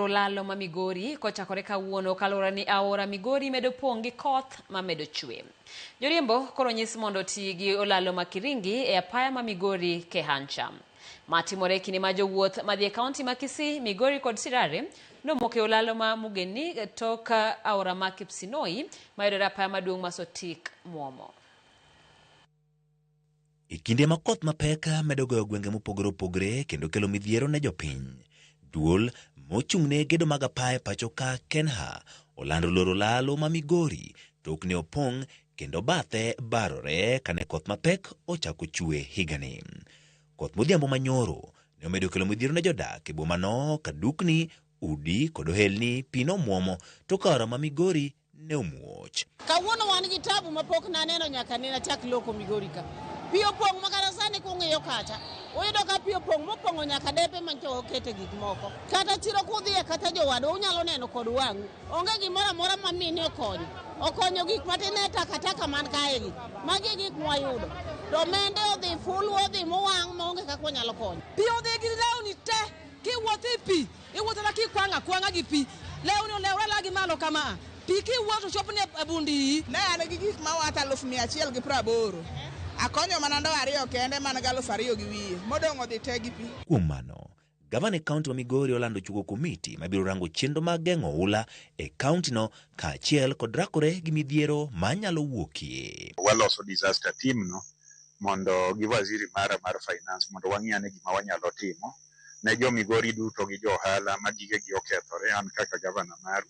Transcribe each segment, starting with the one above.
Olalo ma Migori kochakore kawuono kaluwore ni aora Migori medo pong' gi koth mamedo chwe. Joriembo koro onyis mondo oti gi olalo ma Kiringi e apaya ma Migori Kehancha. Ma timore e kinde ma jowuoth madhi e kaunti ma Kisii, Migori kod Sirare nomoko e olalo ma Mugeni tok aora ma Kipsinoi mayudore apaya maduong' ma Sotik muomo. E kinde ma koth mapek medo goyo gwenge mopogore opogore kendo kelo midhiero ne jopiny, duol mochung'ne gedo mag apaya e pacho ka KENHA olando loro lalo ma Migori tok ne opong' kendo bathe barore kane koth mapek ochako chwe higani. Koth modhiambo manyoro ne omedo kelo midhiero ne jodak e bomano ka dukni, udi kod ohelni pi nomuomo tok aora ma Migori ne omuoch. Kawuono wan gi tabu mapok naneno nyaka ne nachak loko Migori ka. Pi opong' ma kata sani kung'iyo kacha, uyudo ka pi opong' mopong'o nyaka depe mancho okete gik moko. Kata chiro kudhiye kata jowadwa unyalo neno kod wang'u. Onge gimoro amora ma mine okonyo. Okonyo gik matin e takataka man kae gi. Magi e gik mwayudo. To mende odhi fulu odhi mowang' maonge kaka wanyalo konyo. Pi odhi gi lewni te. Kiwuotho e pi, iwuotho na kikwang' akwang'a gi pi. Lewni olewre ala gi malo kama. Pi kiwuotho chopni e bund iyi. Ne an gi gik mawath 180,000. Akonyo mana ndoo ariyo kende man gi 2,500. Modong' odhi te gi pi. Kuom mano, gavana e kaunti ma Migori olando chungo komiti mabiro rango chenro mag geng'o oula e kauntino kaachiel kod rakore gi midhiero manyalo wuokie. Waloso disaster team no mondo gi waziri mara mar finance mondo wang'i ane gima wanyalo timo ne jo Migori duto gi jo ohala ma gigegi okethore. An kaka gavana maru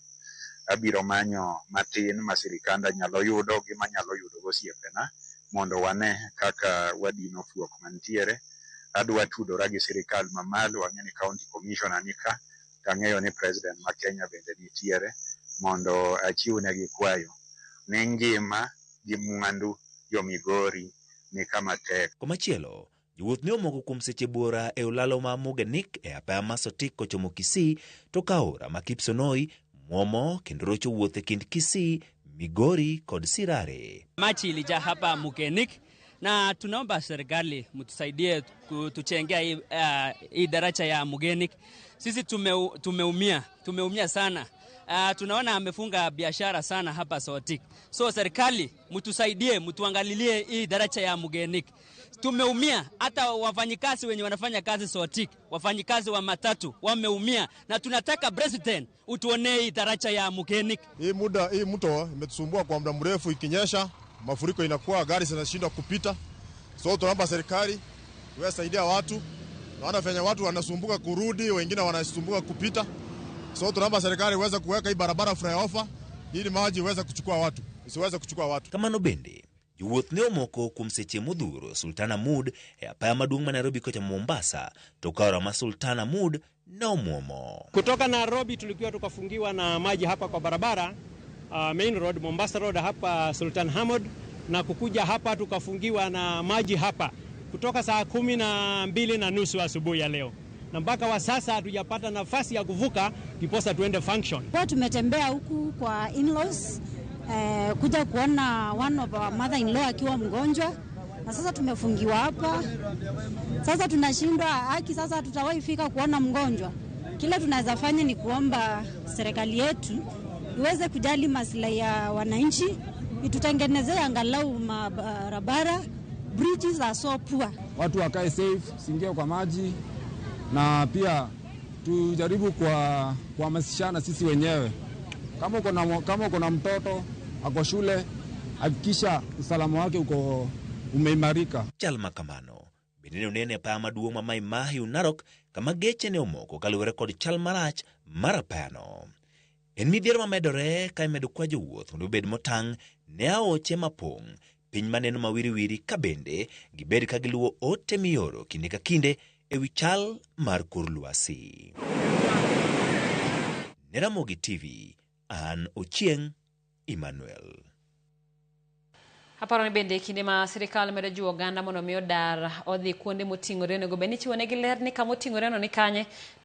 abiro manyo matin ma sirikanda nyalo yudo gi manyalo yudo gosiepena mondo wane kaka wadino fuok mantiere. Adwa tudora gi sirikal mamalo, ang'e ni county commissioner ni ka, to ang'eyo ni president ma Kenya bende nitiere mondo achiwnegi kwayo ni ngima gi mwandu jo Migori ni kama tek. Komachielo, jowuoth ne omoko kuom seche buora e olalo ma Mugenik e apaya ma Sotik kochomo Kisii to ka aora ma Kipsonoi muomo kendo rocho wuoth e kind Kisii, Migori kod Sirare. Maji ilijaa hapa Mugenik na tunaomba serikali mtusaidie kutuchengea hii daraja ya Mugenik. Sisi tumeumia sana. Tunaona amefunga biashara sana hapa Sotik. So serikali mtusaidie, mtuangalilie hii daraja ya Mugenik. Tumeumia, hata wafanyikazi wenye wanafanya kazi Sotik, wafanyikazi wa matatu wameumia, na tunataka president utuonee hii daraja ya Mugenik. Hii muda hii mto imetusumbua kwa muda mrefu, ikinyesha mafuriko inakuwa, gari zinashindwa kupita. So tunaomba serikali iwe saidia watu. Naona venye watu wanasumbuka kurudi, wengine wanasumbuka kupita. So tunaomba serikali iweze kuweka hii barabara flyover ili maji iweze kuchukua watu, isiweze kuchukua watu. Kamano bende, jowuoth ne omoko kuom seche modhuro Sultan Hamud e apaya maduong' ma Nairobi kochomo Mombasa to ka aora ma Sultan Hamud ne omuomo. Kutoka Nairobi tulikuwa tukafungiwa na maji hapa kwa barabara main road Mombasa Road hapa Sultan Hamud, na kukuja hapa tukafungiwa na maji hapa kutoka saa 12:30 asubuhi ya leo, na mpaka wa sasa hatujapata nafasi ya kuvuka ndiposa tuende function. Kwa tumetembea huku kwa in-laws kuja kuona one of our mother-in-law akiwa mgonjwa, na sasa tumefungiwa hapa. Sasa tunashindwa haki, sasa tutawahi fika kuona mgonjwa. Kile tunaweza fanya ni kuomba serikali yetu iweze kujali maslahi ya wananchi, itutengenezee angalau mabarabara. Bridges are so poor. Watu wakae safe, siingie kwa maji, na pia tujaribu kwa kuhamasishana sisi wenyewe. Kama uko na mtoto ako shule, hakikisha usalama wake uko umeimarika. Chal ma kamano bende ne onene e apaya maduong' ma Mai Mahiu Narok kama geche ne omoko kaluwore kod chal marach mar apayano. En midhiero mamedore ka imedo kwa jowuoth mondo obed motang' ne aoche mapong' piny maneno mawiriwiri ka bende gibed ka giluwo ote mioro kinde ka kinde e wi chal mar kor lwasi. Ne Ramogi TV, an Ochieng' Emmanuel. Aparo ni bende kinde ma sirikal medo jiwo oganda mondo mi odar odhi kuonde moting'ore onego bed ni ichiwonegi ler ni kama oting'ore no ni kanye.